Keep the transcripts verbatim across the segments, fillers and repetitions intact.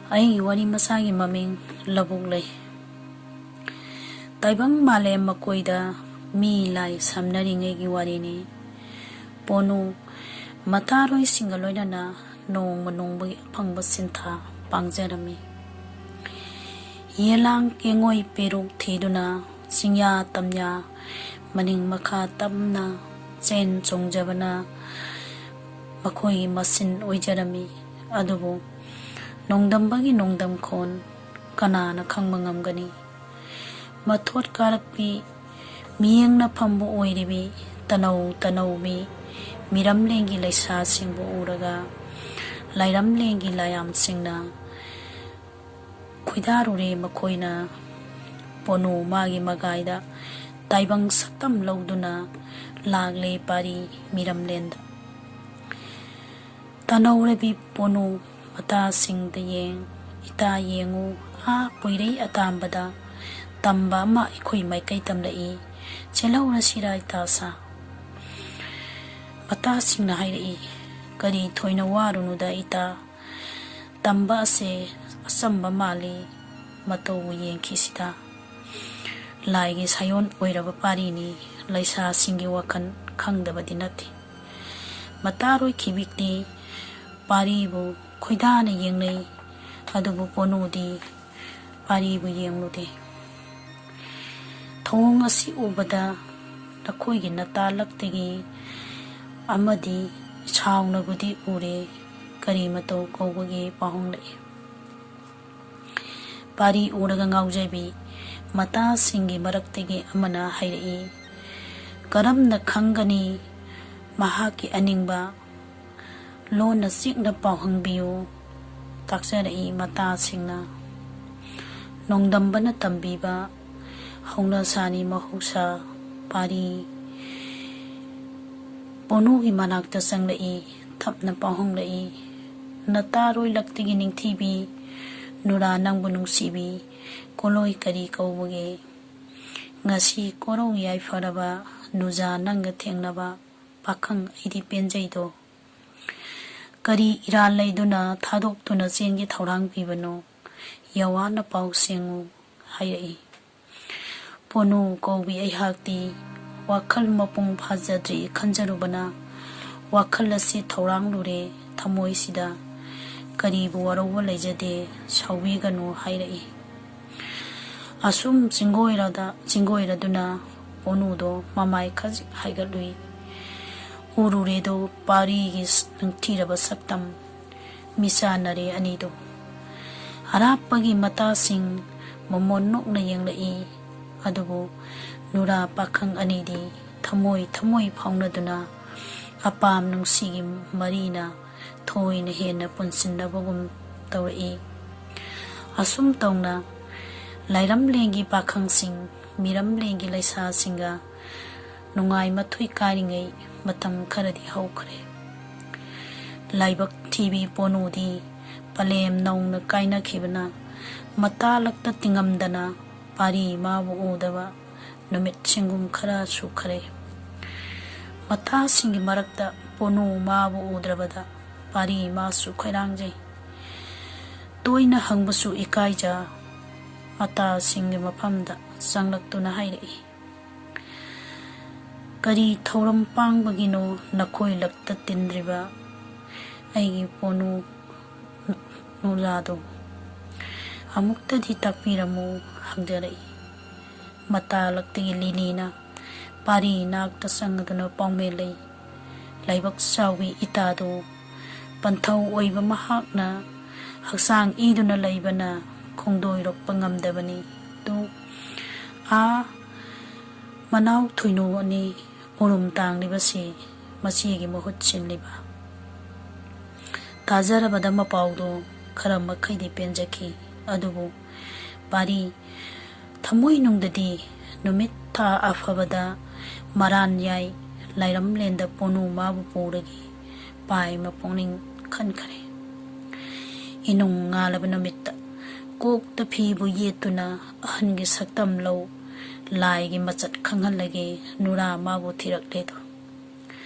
ꯑꯩꯒꯤ ꯋꯥꯔꯤ ꯃꯆꯥꯒꯤ ꯃꯃꯤꯡ ꯂꯧꯕꯨꯛ ꯂꯩ꯫ ꯇꯥꯏꯕꯪ ꯃꯥꯂꯦꯝ ꯃꯀꯣꯏꯗ ꯃꯤ ꯂꯥꯏ ꯁꯝꯅꯔꯤꯉꯩꯒꯤ ꯋꯥꯔꯤꯅꯤ꯫ ꯄꯣꯅꯨ ꯃꯇꯥꯔꯣꯏꯁꯤꯡꯒ ꯂꯣꯏꯅꯅ ꯅꯣꯡꯃ ꯅꯣꯡꯃꯒꯤ ꯑꯐꯪꯕ ꯁꯤꯟꯊꯥ ꯄꯥꯡꯖꯔꯝꯃꯤ꯫ ꯌꯦꯂꯥꯡ ꯀꯦꯡꯉꯣꯏ ꯄꯦꯔꯨꯛ ꯊꯤꯗꯨꯅ ꯆꯤꯡꯌꯥ ꯇꯝꯌꯥ ꯃꯅꯤꯡ ꯃꯈꯥ ꯇꯝꯅ ꯆꯦꯟ ꯆꯣꯡꯖꯕꯅ ꯃꯈꯣꯏꯒꯤ ꯃꯁꯤꯟ ꯑꯣꯏꯖꯔꯝꯃꯤ꯫ ꯑꯗꯨꯕꯨ ꯅꯣꯡꯗꯝꯕꯒꯤ ꯅꯣꯡꯗꯝꯈꯣꯟ ꯀꯅꯥꯅ ꯈꯪꯕ ꯉꯝꯒꯅꯤ? ꯃꯊꯣꯠ ꯀꯥꯔꯛꯄꯤ ꯃꯤꯠꯌꯦꯡꯅ ꯐꯝꯕ ꯑꯣꯏꯔꯤꯕꯤ ꯇꯅꯧ ꯇꯅꯧꯕꯤ ꯃꯤꯔꯝꯂꯦꯟꯒꯤ ꯂꯩꯁꯥꯁꯤꯡꯕꯨ ꯎꯔꯒ ꯂꯥꯏꯔꯝꯂꯦꯟꯒꯤ ꯂꯥꯏꯌꯥꯝꯁꯤꯡꯅ ꯈꯣꯏꯗꯥꯔꯨꯔꯦ꯫ ꯃꯈꯣꯏꯅ ꯄꯣꯅꯨ ꯃꯥꯒꯤ ꯃꯒꯥꯏꯗ ꯇꯥꯏꯕꯪ ꯁꯛꯇꯝ ꯂꯧꯗꯨꯅ ꯂꯥꯛꯂꯦ ꯄꯥꯔꯤ ꯃꯤꯔꯝꯂꯦꯟꯗ꯫ ꯇꯅꯧꯔꯕꯤ ꯄꯣꯅꯨ ꯃꯇꯥꯁꯤꯡꯗ ꯌꯦꯡ, ꯏꯇꯥ ꯌꯦꯡꯉꯨ, ꯑꯥ ꯄꯨꯏꯔꯩ ꯑꯇꯥꯝꯕꯗ ꯇꯝꯕ ꯑꯃ ꯑꯩꯈꯣꯏ ꯃꯥꯏꯀꯩ ꯇꯝꯂꯛꯏ, ꯆꯦꯜꯍꯧꯔꯁꯤꯔꯥ ꯏꯇꯥ ꯁꯥ? ꯃꯇꯥꯁꯤꯡꯅ ꯍꯥꯏꯔꯛꯏ, ꯀꯔꯤ ꯊꯣꯏꯅ ꯋꯥꯔꯨꯅꯨꯗ ꯏꯇꯥ, ꯇꯝꯕ ꯑꯁꯦ ꯑꯆꯝꯕ ꯃꯥꯜꯂꯤ, ꯃꯇꯧꯕꯨ ꯌꯦꯡꯈꯤꯁꯤꯗ꯫ ꯂꯥꯏꯒꯤ ꯁꯥꯏꯑꯣꯟ ꯑꯣꯏꯔꯕ ꯄꯥꯔꯤꯅꯤ, ꯂꯩꯁꯥꯁꯤꯡꯒꯤ ꯋꯥꯈꯜ ꯈꯪꯗꯕꯗꯤ ꯅꯠꯇꯦ꯫ ꯃꯇꯥꯔꯣꯏ ꯈꯤꯕꯤꯛꯇꯤ ꯄꯥꯔꯤꯕꯨ ꯈꯣꯏꯗꯥꯅ ꯌꯦꯡꯅꯩ, ꯑꯗꯨꯕꯨ ꯄꯣꯅꯨꯗꯤ ꯄꯥꯔꯤꯕꯨ ꯌꯦꯡꯂꯨꯗꯦ꯫ ꯊꯧꯑꯣꯡ ꯑꯁꯤ ꯎꯕꯗ ꯅꯈꯣꯏꯒꯤ ꯅꯇꯥꯂꯛꯇꯒꯤ ꯑꯃꯗꯤ ꯁꯥꯎꯅꯕꯨꯗꯤ ꯎꯔꯦ, ꯀꯔꯤ ꯃꯇꯧ ꯀꯧꯕꯒꯦ ꯄꯥꯎꯍꯪꯂꯛꯏ꯫ ꯄꯥꯔꯤ ꯎꯔꯒ ꯉꯥꯎꯖꯕꯤ ꯃꯇꯥꯁꯤꯡꯒꯤ ꯃꯔꯛꯇꯒꯤ ꯑꯃꯅ ꯍꯥꯏꯔꯛꯏ, ꯀꯔꯝꯅ ꯈꯪꯒꯅꯤ ꯃꯍꯥꯛꯀꯤ ꯑꯅꯤꯡꯕ? ꯂꯣꯟꯅ ꯆꯤꯛꯅ ꯄꯥꯎꯍꯪꯕꯤꯌꯨ, ꯇꯥꯛꯆꯔꯛꯏ ꯃꯇꯥꯁꯤꯡꯅ꯫ ꯅꯣꯡꯗꯝꯕꯅ ꯇꯝꯕꯤꯕ ꯍꯧꯅꯁꯥꯅꯤ ꯃꯍꯧꯁꯥ꯫ ꯄꯥꯔꯤ ꯄꯣꯅꯨꯒꯤ ꯃꯅꯥꯛꯇ ꯆꯪꯂꯛꯏ, ꯊꯞꯅ ꯄꯥꯎꯍꯪꯂꯛꯏ, ꯅꯇꯥꯔꯣꯏꯂꯛꯇꯒꯤ ꯅꯤꯡꯊꯤꯕꯤ, ꯅꯨꯔꯥ ꯅꯪꯕꯨ ꯅꯨꯡꯁꯤꯕꯤ, ꯀꯣꯂꯣꯏ ꯀꯔꯤ ꯀꯧꯕꯒꯦ? ꯉꯁꯤ ꯀꯣꯔꯧ ꯌꯥꯏꯐꯔꯕ ꯅꯨꯖꯥ ꯅꯪꯒ ꯊꯦꯡꯅꯕ, ꯄꯥꯈꯪ ꯑꯩꯗꯤ ꯄꯦꯟꯖꯩꯗꯣ꯫ ꯀꯔꯤ ꯏꯔꯥꯜ ꯂꯩꯗꯨꯅ ꯊꯥꯗꯣꯛꯇꯨꯅ ꯆꯦꯟꯒꯦ ꯊꯧꯔꯥꯡ ꯄꯤꯕꯅꯣ? ꯌꯥꯋꯥꯅ ꯄꯥꯎ ꯁꯦꯡꯉꯨ ꯍꯥꯏꯔꯛꯏ꯫ ꯄꯣꯅꯨ ꯀꯧꯕꯤ ꯑꯩꯍꯥꯛꯇꯤ ꯋꯥꯈꯜ ꯃꯄꯨꯡ ꯐꯥꯖꯗ꯭ꯔꯤ ꯈꯟꯖꯔꯨꯕꯅ ꯋꯥꯈꯜ ꯑꯁꯤ ꯊꯧꯔꯥꯡꯂꯨꯔꯦ ꯊꯃꯣꯏꯁꯤꯗ꯫ ꯀꯔꯤꯕꯨ ꯋꯥꯔꯧꯕ ꯂꯩꯖꯗꯦ, ꯁꯥꯎꯕꯤꯒꯅꯨ ꯍꯥꯏꯔꯛꯏ꯫ ꯑꯁꯨꯝ ꯆꯤꯡꯒꯣꯏꯔꯗ ꯆꯤꯡꯒꯣꯏꯔꯗꯨꯅ ꯄꯣꯅꯨꯗꯣ ꯃꯃꯥꯏ ꯈꯖꯤꯛ ꯍꯥꯏꯒꯠꯂꯨꯏ꯫ ꯎꯔꯨꯔꯦꯗꯣ ꯄꯥꯔꯤꯒꯤ ꯅꯤꯡꯊꯤꯔꯕ ꯁꯛꯇꯝ꯫ ꯃꯤꯆꯥꯟꯅꯔꯦ ꯑꯅꯤꯗꯨ꯫ ꯑꯔꯥꯞꯄꯒꯤ ꯃꯇꯥꯁꯤꯡ ꯃꯃꯣꯟ ꯅꯣꯛꯅ ꯌꯦꯡꯂꯛꯏ꯫ ꯑꯗꯨꯕꯨ ꯅꯨꯔꯥ ꯄꯥꯈꯪ ꯑꯅꯤꯗꯤ ꯊꯃꯣꯏ ꯊꯃꯣꯏ ꯐꯥꯎꯅꯗꯨꯅ ꯑꯄꯥꯝ ꯅꯨꯡꯁꯤꯒꯤ ꯃꯔꯤꯅ ꯊꯣꯏꯅ ꯍꯦꯟꯅ ꯄꯨꯟꯁꯤꯟꯅꯕꯒꯨꯝ ꯇꯧꯔꯛꯏ꯫ ꯑꯁꯨꯝ ꯇꯧꯅ ꯂꯥꯏꯔꯝꯂꯦꯟꯒꯤ ꯄꯥꯈꯪꯁꯤꯡ ꯃꯤꯔꯝꯂꯦꯟꯒꯤ ꯂꯩꯁꯥꯁꯤꯡꯒ ꯅꯨꯡꯉꯥꯏ ꯃꯊꯣꯏ ꯀꯥꯏꯔꯤꯉꯩ ꯃꯇꯝ ꯈꯔꯗꯤ ꯍꯧꯈ꯭ꯔꯦ꯫ ꯂꯥꯏꯕꯛ ꯊꯤꯕꯤ ꯄꯣꯅꯨꯗꯤ ꯄꯂꯦꯝ ꯅꯧꯅ ꯀꯥꯏꯅꯈꯤꯕꯅ ꯃꯇꯥꯂꯛꯇ ꯇꯤꯡꯉꯝꯗꯅ ꯄꯥꯔꯤ ꯃꯥꯕꯨ ꯎꯗꯕ ꯅꯨꯃꯤꯠ ꯁꯤꯡꯒꯨꯝ ꯈꯔ ꯁꯨꯈ꯭ꯔꯦ꯫ ꯃꯇꯥꯁꯤꯡꯒꯤ ꯃꯔꯛꯇ ꯄꯣꯅꯨ ꯃꯥꯕꯨ ꯎꯗ꯭ꯔꯕꯗ ꯄꯥꯔꯤ ꯃꯥꯁꯨ ꯈꯣꯏꯔꯥꯡꯖꯩ꯫ ꯇꯣꯏꯅ ꯍꯪꯕꯁꯨ ꯏꯀꯥꯏꯖ ꯃꯇꯥꯁꯤꯡꯒꯤ ꯃꯐꯝꯗ ꯆꯪꯂꯛꯇꯨꯅ ꯍꯥꯏꯔꯛꯏ, "ꯀꯔꯤ ꯊꯧꯔꯝ ꯄꯥꯡꯕꯒꯤꯅꯣ ꯅꯈꯣꯏ ꯂꯛꯇ ꯇꯤꯟꯗ꯭ꯔꯤꯕ ꯑꯩꯒꯤ ꯄꯣꯅꯨ ꯅꯨꯔꯥꯗꯣ? ꯑꯃꯨꯛꯇꯗꯤ ꯇꯥꯛꯄꯤꯔꯝꯃꯨ" ꯍꯪꯖꯔꯛꯏ꯫ ꯃꯇꯥꯂꯛꯇꯒꯤ ꯂꯤꯅꯤꯅ ꯄꯥꯔꯤ ꯅꯥꯛꯇ ꯆꯪꯗꯨꯅ ꯄꯥꯎꯃꯦꯜ ꯂꯩ꯫ ꯂꯥꯏꯕꯛ ꯆꯥꯎꯕꯤ ꯏꯇꯥꯗꯨ ꯄꯟꯊꯧ ꯑꯣꯏꯕ ꯃꯍꯥꯛꯅ ꯍꯛꯆꯥꯡ ꯏꯗꯨꯅ ꯂꯩꯕꯅ ꯈꯣꯡꯗꯣꯏꯔꯛꯄ ꯉꯝꯗꯕꯅꯤ꯫ ꯑꯗꯨ ꯑꯥ ꯃꯅꯥꯎ ꯊꯣꯏꯅꯨ ꯑꯅꯤ ꯎꯔꯨꯝ ꯇꯥꯡꯂꯤꯕꯁꯤ ꯃꯆꯦꯒꯤ ꯃꯍꯨꯠ ꯁꯤꯜꯂꯤꯕ꯫ ꯇꯥꯖꯔꯕꯗ ꯃꯄꯥꯎꯗꯨ ꯈꯔ ꯃꯈꯩꯗꯤ ꯄꯦꯟꯖꯈꯤ꯫ ꯑꯗꯨꯕꯨ ꯄꯥꯔꯤ ꯊꯃꯣꯏꯅꯨꯡꯗꯗꯤ ꯅꯨꯃꯤꯠ ꯊꯥ ꯑꯐꯕꯗ ꯃꯔꯥꯟ ꯌꯥꯏ ꯂꯥꯏꯔꯝꯂꯦꯟꯗ ꯄꯣꯅꯨ ꯃꯥꯕꯨ ꯄꯨꯔꯒꯦ ꯄꯥꯏ ꯃꯄꯨꯛꯅꯤꯡ ꯈꯟꯈ꯭ꯔꯦ꯫ ꯏꯅꯨꯡ ꯉꯥꯜꯂꯕ ꯅꯨꯃꯤꯠꯇ ꯀꯣꯛꯇ ꯐꯤꯕꯨ ꯌꯦꯠꯇꯨꯅ ꯑꯍꯟꯒꯤ ꯁꯛꯇꯝ ꯂꯧ, ꯂꯥꯏꯒꯤ ꯃꯆꯠ ꯈꯪꯍꯜꯂꯒꯦ, ꯅꯨꯔꯥ ꯃꯥꯕꯨ ꯊꯤꯔꯛꯂꯦꯗꯣ꯫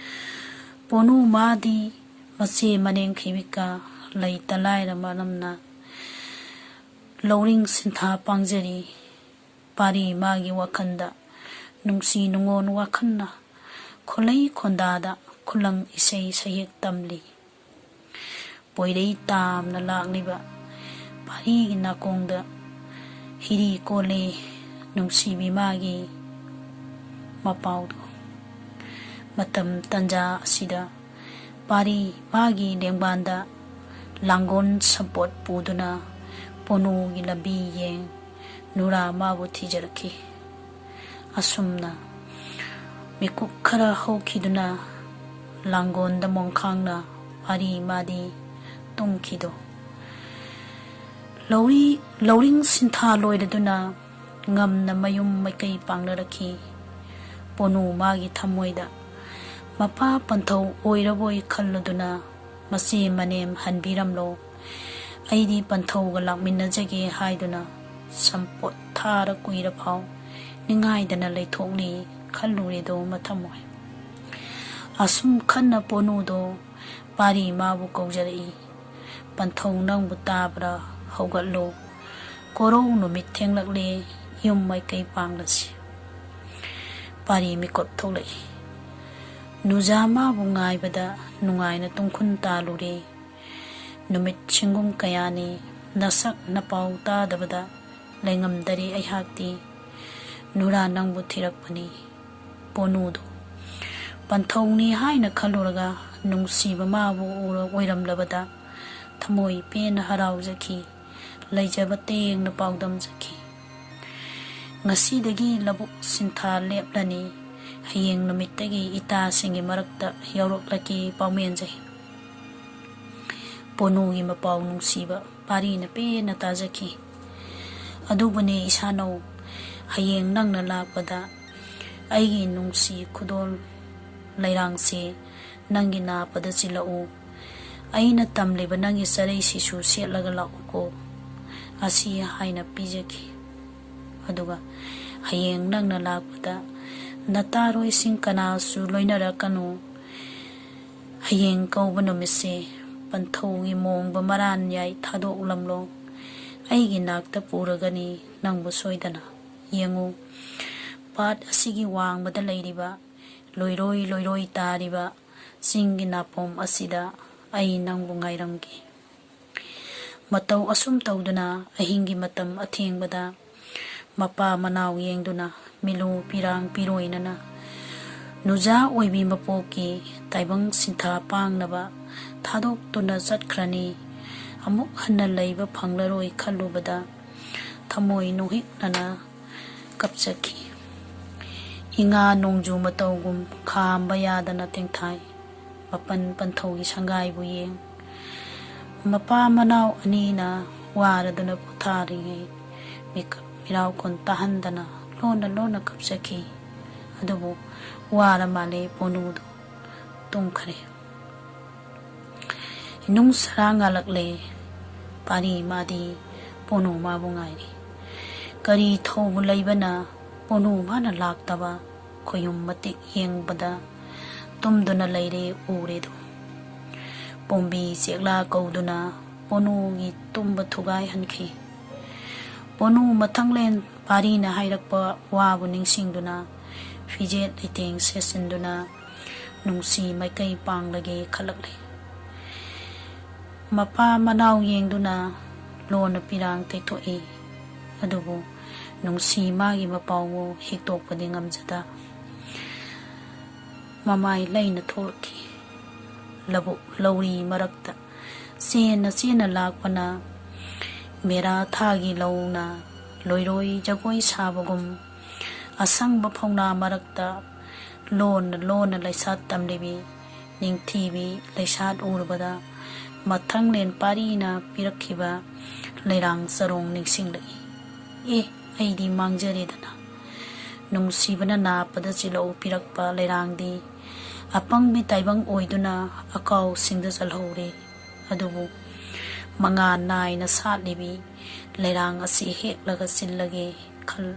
ꯄꯣꯅꯨ ꯃꯥꯗꯤ ꯃꯆꯦ ꯃꯅꯦꯝ ꯈꯤꯕꯤꯛꯀ ꯂꯩꯇ ꯂꯥꯏꯔ ꯃꯔꯝꯅ ꯂꯧꯔꯤꯡ ꯁꯤꯟꯊꯥ ꯄꯥꯡꯖꯔꯤ꯫ ꯄꯥꯔꯤ ꯃꯥꯒꯤ ꯋꯥꯈꯜꯗ ꯅꯨꯡꯁꯤ ꯅꯨꯡꯉꯣꯟ ꯋꯥꯈꯜꯅ ꯈꯨꯂꯩ ꯈꯣꯟꯗꯥꯗ ꯈꯨꯂꯪ ꯏꯁꯩ ꯁꯩꯍꯦꯛ ꯇꯝꯂꯤ꯫ ꯄꯣꯏꯔꯩ ꯇꯥꯝꯅ ꯂꯥꯛꯂꯤꯕ ꯄꯥꯔꯤꯒꯤ ꯅꯥꯀꯣꯡꯗ ꯍꯤꯔꯤ ꯀꯣꯜꯂꯦ ꯅꯨꯡꯁꯤꯕꯤ ꯃꯥꯒꯤ ꯃꯄꯥꯎꯗꯣ꯫ ꯃꯇꯝ ꯇꯟꯖꯥ ꯑꯁꯤꯗ ꯄꯥꯔꯤ ꯃꯥꯒꯤ ꯂꯦꯡꯕꯥꯟꯗ ꯂꯥꯡꯒꯣꯜ ꯁꯝꯄꯣꯠ ꯄꯨꯗꯨꯅ ꯄꯣꯅꯨꯒꯤ ꯂꯝꯕꯤ ꯌꯦꯡ ꯅꯨꯔꯥ ꯃꯥꯕꯨ ꯊꯤꯖꯔꯛꯈꯤ꯫ ꯑꯁꯨꯝꯅ ꯃꯤꯀꯨꯞ ꯈꯔ ꯍꯧꯈꯤꯗꯨꯅ ꯂꯥꯡꯒꯣꯜꯗ ꯃꯣꯡꯈꯥꯡꯅ ꯄꯥꯔꯤ ꯃꯥꯗꯤ ꯇꯨꯝꯈꯤꯗꯣ꯫ ꯂꯧꯔꯤ ꯂꯧꯔꯤꯡ ꯁꯤꯟꯊꯥ ꯂꯣꯏꯔꯗꯨꯅ ꯉꯝꯅ ꯃꯌꯨꯝ ꯃꯥꯏꯀꯩ ꯄꯥꯡꯅꯔꯛꯈꯤ꯫ ꯄꯣꯅꯨ ꯃꯥꯒꯤ ꯊꯃꯣꯏꯗ ꯃꯄꯥ ꯄꯟꯊꯧ ꯑꯣꯏꯔꯕꯣꯏ ꯈꯜꯂꯗꯨꯅ ꯃꯆꯦ ꯃꯅꯦꯝ ꯍꯟꯕꯤꯔꯝꯂꯣ, ꯑꯩꯗꯤ ꯄꯟꯊꯧꯒ ꯂꯥꯛꯃꯤꯟꯅꯖꯒꯦ ꯍꯥꯏꯗꯨꯅ ꯁꯝꯄꯣꯠ ꯊꯥꯔ ꯀꯨꯏꯔ ꯐꯥꯎ ꯅꯤꯡꯉꯥꯏꯗꯅ ꯂꯩꯊꯣꯛꯂꯤ ꯈꯜꯂꯨꯔꯦꯗꯣ ꯃꯊꯃꯣꯏ꯫ ꯑꯁꯨꯝ ꯈꯟꯅ ꯄꯣꯅꯨꯗꯣ ꯄꯥꯔꯤ ꯃꯥꯕꯨ ꯀꯧꯖꯔꯛꯏ꯫ ꯄꯟꯊꯧ ꯅꯪꯕꯨ ꯇꯥꯕ꯭ꯔꯥ? ꯍꯧꯒꯠꯂꯣ꯫ ꯀꯣꯔꯧ ꯅꯨꯃꯤꯠ ꯊꯦꯡꯂꯛꯂꯦ꯫ ꯌꯨꯝ ꯃꯥꯏꯀꯩ ꯄꯥꯡꯂꯁꯤ꯫ ꯄꯥꯔꯤ ꯃꯤꯀꯞ ꯊꯣꯛꯂꯛꯏ꯫ ꯅꯨꯖꯥ ꯃꯥꯕꯨ ꯉꯥꯏꯕꯗ ꯅꯨꯡꯉꯥꯏꯅ ꯇꯨꯡꯈꯨꯟ ꯇꯥꯜꯂꯨꯔꯦ꯫ ꯅꯨꯃꯤꯠ ꯁꯤꯡꯒꯨꯝ ꯀꯌꯥꯅꯤ ꯅꯁꯛ ꯅꯄꯥꯎ ꯇꯥꯗꯕꯗ ꯂꯩꯉꯝꯗꯔꯦ ꯑꯩꯍꯥꯛꯇꯤ꯫ ꯅꯨꯔꯥ ꯅꯪꯕꯨ ꯊꯤꯔꯛꯄꯅꯤ꯫ ꯄꯣꯅꯨꯗꯨ ꯄꯟꯊꯧꯅꯤ ꯍꯥꯏꯅ ꯈꯜꯂꯨꯔꯒ ꯅꯨꯡꯁꯤꯕ ꯃꯥꯕꯨ ꯎꯔ-, ꯑꯣꯏꯔꯝꯂꯕꯗ ꯊꯃꯣꯏ ꯄꯦꯟꯅ ꯍꯔꯥꯎꯖꯈꯤ꯫ ꯂꯩꯖꯕ ꯇꯦꯡꯅ ꯄꯥꯎꯗꯝꯖꯈꯤ꯫ ꯉꯁꯤꯗꯒꯤ ꯂꯧꯕꯨꯛ ꯁꯤꯟꯊꯥ ꯂꯦꯞꯂꯅꯤ꯫ ꯍꯌꯦꯡ ꯅꯨꯃꯤꯠꯇꯒꯤ ꯏꯇꯥꯁꯤꯡꯒꯤ ꯃꯔꯛꯇ ꯌꯥꯎꯔꯛꯂꯒꯦ ꯄꯥꯎꯃꯦꯟꯖꯩ꯫ ꯄꯣꯅꯨꯒꯤ ꯃꯄꯥꯎ ꯅꯨꯡꯁꯤꯕ ꯄꯥꯔꯤꯅ ꯄꯦꯟꯅ ꯇꯥꯖꯈꯤ꯫ ꯑꯗꯨꯕꯨꯅꯦ ꯏꯁꯥꯅꯧ, ꯍꯌꯦꯡ ꯅꯪꯅ ꯂꯥꯛꯄꯗ ꯑꯩꯒꯤ ꯅꯨꯡꯁꯤ ꯈꯨꯗꯣꯜ ꯂꯩꯔꯥꯡꯁꯦ ꯅꯪꯒꯤ ꯅꯥꯄꯗ ꯆꯤꯜꯂꯛꯎ꯫ ꯑꯩꯅ ꯇꯝꯂꯤꯕ ꯅꯪꯒꯤ ꯆꯔꯩꯁꯤꯁꯨ ꯁꯦꯠꯂꯒ ꯂꯥꯛꯎꯀꯣ꯫ ꯑꯁꯤ ꯍꯥꯏꯅ ꯄꯤꯖꯈꯤ꯫ ꯑꯗꯨꯒ ꯍꯌꯦꯡ ꯅꯪꯅ ꯂꯥꯛꯄꯗ ꯅꯇꯥꯔꯣꯏꯁꯤꯡ ꯀꯅꯥꯁꯨ ꯂꯣꯏꯅꯔꯛꯀꯅꯨ꯫ ꯍꯌꯦꯡ ꯀꯧꯕ ꯅꯨꯃꯤꯠꯁꯦ ꯄꯟꯊꯧꯒꯤ ꯃꯣꯡꯕ ꯃꯔꯥꯟ ꯌꯥꯏ ꯊꯥꯗꯣꯛꯂꯝꯂꯣ꯫ ꯑꯩꯒꯤ ꯅꯥꯛꯇ ꯄꯨꯔꯒꯅꯤ ꯅꯪꯕꯨ ꯁꯣꯏꯗꯅ꯫ ꯌꯦꯡꯉꯨ, ꯄꯥꯠ ꯑꯁꯤꯒꯤ ꯋꯥꯡꯃꯗ ꯂꯩꯔꯤꯕ, ꯂꯣꯏꯔꯣꯏ ꯂꯣꯏꯔꯣꯏ ꯇꯥꯔꯤꯕ ꯆꯤꯡꯒꯤ ꯅꯥꯄꯣꯝ ꯑꯁꯤꯗ ꯑꯩ ꯅꯪꯕꯨ ꯉꯥꯏꯔꯝꯒꯦ꯫ ꯃꯇꯧ ꯑꯁꯨꯝ ꯇꯧꯗꯨꯅ ꯑꯍꯤꯡꯒꯤ ꯃꯇꯝ ꯑꯊꯦꯡꯕꯗ ꯃꯄꯥ ꯃꯅꯥꯎ ꯌꯦꯡꯗꯨꯅ ꯃꯤꯂꯨ ꯄꯤꯔꯥꯡ ꯄꯤꯔꯣꯏꯅꯅ ꯅꯨꯖꯥ ꯑꯣꯏꯕꯤ ꯃꯄꯣꯛꯀꯤ ꯇꯥꯏꯕꯪ ꯁꯤꯟꯊꯥ ꯄꯥꯡꯅꯕ ꯊꯥꯗꯣꯛꯇꯨꯅ ꯆꯠꯈ꯭ꯔꯅꯤ꯫ ꯑꯃꯨꯛ ꯍꯟꯅ ꯂꯩꯕ ꯐꯪꯂꯔꯣꯏ ꯈꯜꯂꯨꯕꯗ ꯊꯃꯣꯏ ꯅꯣꯛꯍꯤꯛꯅꯅ ꯀꯞꯆꯈꯤ꯫ ꯏꯉꯥ ꯅꯣꯡꯖꯨ ꯃꯇꯧꯒꯨꯝ ꯈꯥꯝꯕ ꯌꯥꯗꯅ ꯇꯦꯡꯊꯥꯏ꯫ ꯃꯄꯟ ꯄꯟꯊꯧꯒꯤ ꯁꯪꯒꯥꯏꯕꯨ ꯌꯦꯡ꯫ ꯃꯄꯥ ꯃꯅꯥꯎ ꯑꯅꯤꯅ ꯋꯥꯔꯗꯨꯅ ꯄꯣꯊꯥꯔꯤꯉꯩ ꯃꯤꯀꯞ ꯃꯤꯔꯥꯎꯈꯣꯟ ꯇꯥꯍꯟꯗꯅ ꯂꯣꯟꯅ ꯂꯣꯟꯅ ꯀꯞꯆꯈꯤ꯫ ꯑꯗꯨꯕꯨ ꯋꯥꯔ ꯃꯥꯜꯂꯦ ꯄꯣꯅꯨꯗꯨ ꯇꯨꯝꯈ꯭ꯔꯦ꯫ ꯏꯅꯨꯡ ꯁꯔꯥ ꯉꯥꯜꯂꯛꯂꯦ꯫ ꯄꯥꯔꯤ ꯃꯥꯗꯤ ꯄꯣꯅꯨ ꯃꯥꯕꯨ ꯉꯥꯏꯔꯤ꯫ ꯀꯔꯤ ꯊꯧꯕꯨ ꯂꯩꯕꯅ ꯄꯣꯅꯨ ꯃꯥꯅ ꯂꯥꯛꯇꯕ ꯈꯣꯌꯨꯝ ꯃꯇꯤꯛ ꯌꯦꯡꯕꯗ ꯇꯨꯝꯗꯨꯅ ꯂꯩꯔꯦ ꯎꯔꯦꯗꯣ꯫ ꯄꯣꯝꯕꯤ ꯆꯦꯛꯂꯥ ꯀꯧꯗꯨꯅ ꯄꯣꯅꯨꯒꯤ ꯇꯨꯝꯕ ꯊꯨꯒꯥꯏꯍꯟꯈꯤ꯫ ꯄꯣꯅꯨ ꯃꯊꯪꯂꯦꯟ ꯄꯥꯔꯤꯅ ꯍꯥꯏꯔꯛꯄ ꯋꯥꯕꯨ ꯅꯤꯡꯁꯤꯡꯗꯨꯅ ꯐꯤꯖꯦꯠ ꯂꯩꯇꯦꯡ ꯁꯦꯠꯆꯤꯟꯗꯨꯅ ꯅꯨꯡꯁꯤ ꯃꯥꯏꯀꯩ ꯄꯥꯡꯂꯒꯦ ꯈꯜꯂꯛꯂꯦ꯫ ꯃꯄꯥ ꯃꯅꯥꯎ ꯌꯦꯡꯗꯨꯅ ꯂꯣꯟꯅ ꯄꯤꯔꯥꯡ ꯇꯩꯊꯣꯛꯏ꯫ ꯑꯗꯨꯕꯨ ꯅꯨꯡꯁꯤ ꯃꯥꯒꯤ ꯃꯄꯥꯎꯕꯨ ꯍꯤꯛꯇꯣꯛꯄꯗꯤ ꯉꯝꯖꯗ ꯃꯃꯥꯏ ꯂꯩꯅ ꯊꯣꯛꯂꯛꯈꯤ꯫ ꯂꯧꯕꯨꯛ ꯂꯧꯔꯤ ꯃꯔꯛꯇ ꯆꯦꯟꯅ ꯆꯦꯟꯅ ꯂꯥꯛꯄꯅ ꯃꯦꯔꯥ ꯊꯥꯒꯤ ꯂꯧꯅ ꯂꯣꯏꯔꯣꯏ ꯖꯒꯣꯏ ꯁꯥꯕꯒꯨꯝ ꯑꯁꯪꯕ ꯐꯧꯅꯥ ꯃꯔꯛꯇ ꯂꯣꯟꯅ ꯂꯣꯟꯅ ꯂꯩꯁꯥꯠ ꯇꯝꯂꯤꯕꯤ ꯅꯤꯡꯊꯤꯕꯤ ꯂꯩꯁꯥꯠ ꯎꯔꯨꯕꯗ ꯃꯊꯪꯂꯦꯟ ꯄꯥꯔꯤꯅ ꯄꯤꯔꯛꯈꯤꯕ ꯂꯩꯔꯥꯡ ꯆꯔꯣꯡ ꯅꯤꯡꯁꯤꯡꯂꯛꯏ꯫ ꯑꯦ, ꯑꯩꯗꯤ ꯃꯥꯡꯖꯔꯦꯗꯅ꯫ ꯅꯨꯡꯁꯤꯕꯅ ꯅꯥꯞꯄꯗ ꯆꯤꯜꯂꯧ ꯄꯤꯔꯛꯄ ꯂꯩꯔꯥꯡꯗꯤ ꯑꯄꯪꯕꯤ ꯇꯥꯏꯕꯪ ꯑꯣꯏꯗꯨꯅ ꯑꯀꯥꯎꯁꯤꯡꯗ ꯆꯜꯍꯧꯔꯦ꯫ ꯑꯗꯨꯕꯨ ꯃꯉꯥꯜ ꯅꯥꯏꯅ ꯁꯥꯠꯂꯤꯕꯤ ꯂꯩꯔꯥꯡ ꯑꯁꯤ ꯍꯦꯛꯂꯒ ꯆꯤꯜꯂꯒꯦ ꯈꯜ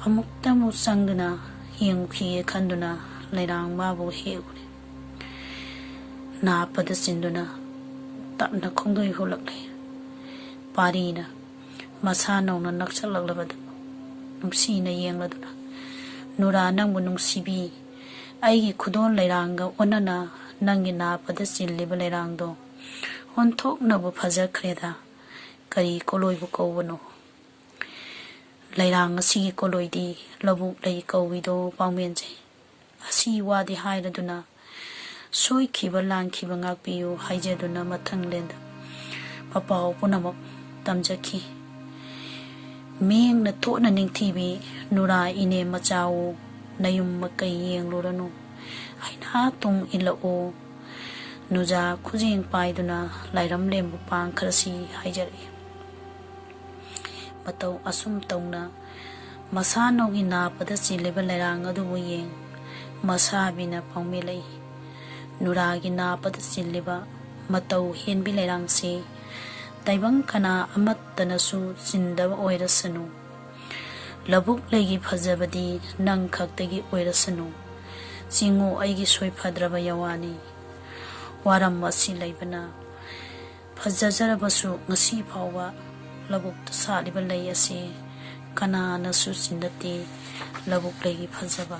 ꯑꯃꯨꯛꯇ ꯑꯃꯨꯛ ꯆꯪꯗꯨꯅ ꯌꯦꯡꯈꯤꯒꯦ ꯈꯟꯗꯨꯅ ꯂꯩꯔꯥꯡ ꯃꯥꯕꯨ ꯍꯦꯛꯎꯔꯦ꯫ ꯅꯥꯞꯄꯗ ꯆꯤꯟꯗꯨꯅ ꯇꯞꯅ ꯈꯣꯡꯗꯣꯏ ꯍꯨꯜꯂꯛꯂꯦ꯫ ꯄꯥꯔꯤꯅ ꯃꯁꯥ ꯅꯧꯅ ꯅꯛꯁꯛꯂꯛꯂꯕꯗꯨ ꯅꯨꯡꯁꯤꯅ ꯌꯦꯡꯂꯗꯨꯅ, "ꯅꯨꯔꯥ, ꯅꯪꯕꯨ ꯅꯨꯡꯁꯤꯕꯤ, ꯑꯩꯒꯤ ꯈꯨꯗꯣꯜ ꯂꯩꯔꯥꯡꯒ ꯑꯣꯟꯅꯅ ꯅꯪꯒꯤ ꯅꯥꯞꯄꯗ ꯆꯤꯜꯂꯤꯕ ꯂꯩꯔꯥꯡꯗꯣ ꯑꯣꯟꯊꯣꯛꯅꯕꯨ ꯐꯖꯈ꯭ꯔꯦꯗ꯫ ꯀꯔꯤ ꯀꯣꯂꯣꯏꯕꯨ ꯀꯧꯕꯅꯣ? ꯂꯩꯔꯥꯡ ꯑꯁꯤꯒꯤ ꯀꯣꯂꯣꯏꯗꯤ ꯂꯧꯕꯨꯛ ꯂꯩ ꯀꯧꯏꯗꯣ ꯄꯥꯎꯃꯦꯟꯖꯩ꯫ ꯑꯁꯤ ꯋꯥꯗꯤ ꯍꯥꯏꯔꯗꯨꯅ ꯁꯣꯏꯈꯤꯕ ꯂꯥꯟꯈꯤꯕ ꯉꯥꯛꯄꯤꯌꯨ ꯍꯥꯏꯖꯗꯨꯅ ꯃꯊꯪꯂꯦꯟꯗ ꯃꯄꯥꯎ ꯄꯨꯝꯅꯃꯛ ꯇꯝꯖꯈꯤ꯫ ꯃꯤꯠꯌꯦꯡꯅ ꯊꯣꯠꯅ ꯅꯤꯡꯊꯤꯕꯤ ꯅꯨꯔꯥ ꯏꯅꯦ ꯃꯆꯥꯋꯨ, ꯅꯌꯨꯝ ꯃꯀꯩ ꯌꯦꯡꯂꯨꯔꯅꯨ, ꯍꯩꯅꯥ ꯇꯨꯡ ꯏꯜꯂꯛꯎ꯫ ꯅꯨꯖꯥ ꯈꯨꯖꯦꯡ ꯄꯥꯏꯗꯨꯅ ꯂꯥꯏꯔꯝꯂꯦꯝꯕꯨ ꯄꯥꯡꯈ꯭ꯔꯁꯤ" ꯍꯥꯏꯖꯔꯛꯏ꯫ ꯃꯇꯧ ꯑꯁꯨꯝ ꯇꯧꯅ ꯃꯁꯥꯅꯧꯒꯤ ꯅꯥꯞꯄꯗ ꯆꯤꯜꯂꯤꯕ ꯂꯩꯔꯥꯡ ꯑꯗꯨꯕꯨ ꯌꯦꯡ ꯃꯁꯥꯕꯤꯅ ꯄꯥꯎꯃꯤꯂꯛꯏ꯫ ꯅꯨꯔꯥꯒꯤ ꯅꯥꯞꯄꯗ ꯆꯤꯜꯂꯤꯕ ꯃꯇꯧ ꯍꯦꯟꯕꯤ ꯂꯩꯔꯥꯡꯁꯤ ꯇꯥꯏꯕꯪ ꯀꯅꯥ ꯑꯃꯠꯇꯅꯁꯨ ꯆꯤꯟꯗꯕ ꯑꯣꯏꯔꯁꯅꯨ꯫ ꯂꯧꯕꯨꯛ ꯂꯩꯒꯤ ꯐꯖꯕꯗꯤ ꯅꯪ ꯈꯛꯇꯒꯤ ꯑꯣꯏꯔꯁꯅꯨ꯫ ꯆꯤꯡꯉꯨ ꯑꯩꯒꯤ ꯁꯣꯏꯐꯗ꯭ꯔꯕ ꯌꯥꯋꯥꯅꯤ꯫ ꯋꯥꯔꯝ ꯑꯁꯤ ꯂꯩꯕꯅ ꯐꯖꯖꯔꯕꯁꯨ ꯉꯁꯤ ꯐꯥꯎꯕ ꯂꯧꯕꯨꯛꯇ ꯁꯥꯠꯂꯤꯕ ꯂꯩ ꯑꯁꯤ ꯀꯅꯥꯅꯁꯨ ꯆꯤꯟꯗꯠꯇꯦ꯫ ꯂꯧꯕꯨꯛ ꯂꯩꯒꯤ ꯐꯖꯕ꯫